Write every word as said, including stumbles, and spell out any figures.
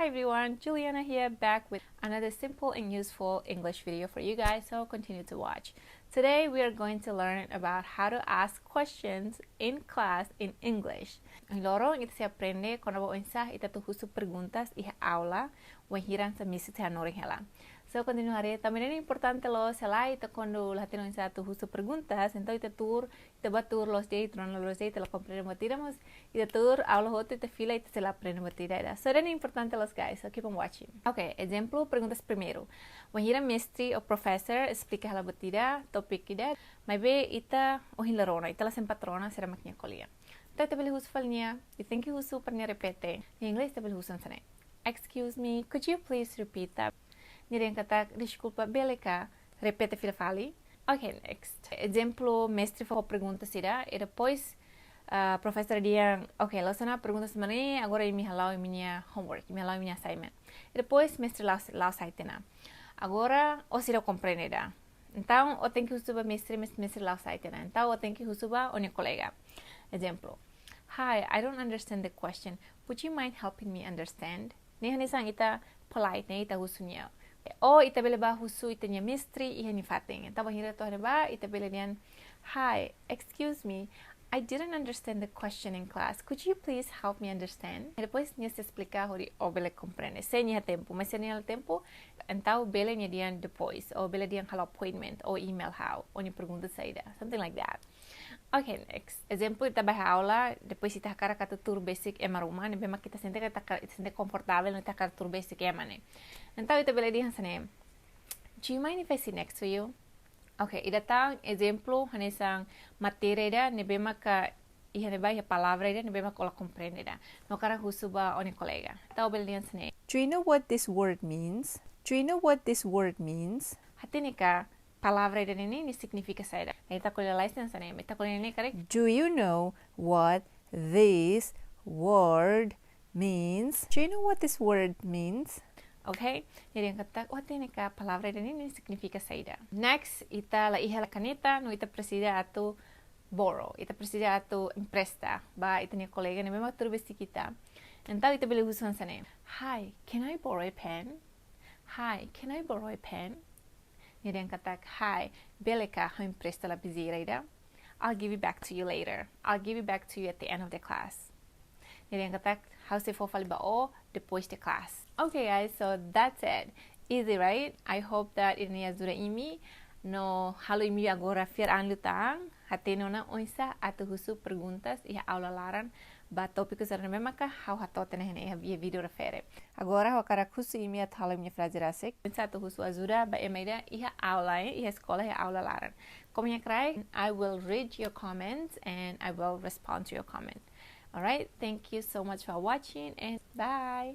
Everyone, Juliana here, back with another simple and useful English video for you guys, so continue to watch. Today we are going to learn about how to ask questions in class in English. Ohin loron ita sei aprende kona-ba oinsá ita atu husu perguntas iha aula, wainhira hanesan mestre hanorin hela. So, kontinua haree, tanba ne'e importante loos, se lae ita kuandu la hatene oinsá atu husu perguntas, entaun ita tuur, ita bá tuur loos de'it, ita rona loos de'it, ita la komprende buat ida, mas ita tuur aula hotu, ita fila, ita sei la aprende buat ida. So, ne'e importante loos, guys. So, keep on watching. Ok, ezemplu, perguntas primeiru. Wainhira mestre ou profesór esplika hela buat ida, tópiku ida, maibé ita ohin la rona, ita la sempat rona saida mak nia ko'alia. Entaun ita bele husu fali nia, ita tenke husu para nia repete. Iha inglés ita bele husu hanesan ne'e: "Excuse me, could you please repeat that?" Nia dehan katak, "Deskulpa, bele ka repete fila fali?" Ok, next. Ezemplu, mestre fó perguntas ida, i depois, ah, profesór dehan, "Ok, la'ós ona perguntas mak ne'e, agora imi hala'o imi-nia homework, imi hala'o imi-nia assignment." I depois mestre la'o, la'o sai tiha ona. Agora, ó seidauk komprende ida. Entaun, ó tenke husu ba mestre, mes-, mestre la'o sai tiha ona. Entaun, ó tenke husu ba ó-nia kolega. Ezemplu: "Hi, I don't understand the question. Would you mind helping me understand?" Ne'e hanesan ita polite, ne'e ita husu nia. Ou ita bele bá husu ita-nia mestre iha nia fatin. Entaun, bainhira to'o ne'ebá, ita bele dehan: "Hi, excuse me, I didn't understand the question in class. Could you please help me understand?" I depois nia sei esplika hodi ó bele komprende. Se nia iha tempu, mas se nia la iha tempu, entaun bele nia dehan depois, ou bele dehan halo appointment, ou email ha'u, ó-nia pergunta saida, something like that. Ok, next. Ezemplu, ita bá iha aula, depois ita hakarak atu tuur besik ema ruma, ne'ebé mak ita sente katak, ita sente konfortavel, ita hakarak tuur besik ema ne'e. Entaun ita bele dehan hanesan ne'e: "Do you mind if I sit next to you?" Ok, ida tan ezemplu hanesan matéria ida ne'ebé maka iha ne'ebá iha palavra ida ne'ebé maka ó la komprende ida, no hakarak husu ba ó-nia kolega. Entaun ó bele dehan hanesan ne'e: "Do you know what this word means? Do you know what this word means?" Hatene ka palavra ida ne'e nia signifika saida? Ita ko'alia lalais hanesan ne'e, ita ko'alia ne'e karik. "Do you know what this word means? Do you know what this word means?" Ok? Nia dehan katak, "Ó hatene ka palavra ida ne'e nia signifika saida?" Next, ita la iha kaneta, no ita presiza atu borrow. Ita presiza atu empresta ba ita-nia kolega ne'ebé mak tuur besik ita. Entaun ita bele husu hanesan ne'e: "Hi, can I borrow a pen? Hi, can I borrow a pen?" Nia dehan katak, "Hi, bele ka ha'u empresta lapizeira ida? I'll give it back to you later. I'll give it back to you at the end of the class." Nia dehan katak, "Ha'u sei fó fali ba ó depois de class." Ok, guys, so that's it. Easy, right? I hope that ida-ne'e ajuda imi, no halo imi agora fiar an liután, hatene ona oinsá atu husu perguntas iha aula laran ba tópiku sira ne'ebé maka ha'u hato'o tiha ona iha ne'e, iha vídeo refere. Agora ha'u hakarak husu imi atu halo imi-nia fraze rasik. Oinsá atu husu ajuda ba ema ida iha aula, eh, iha eskola, iha aula laran. Komen iha kraik, I will read your comments and I will respond to your comment. All right, thank you so much for watching and bye.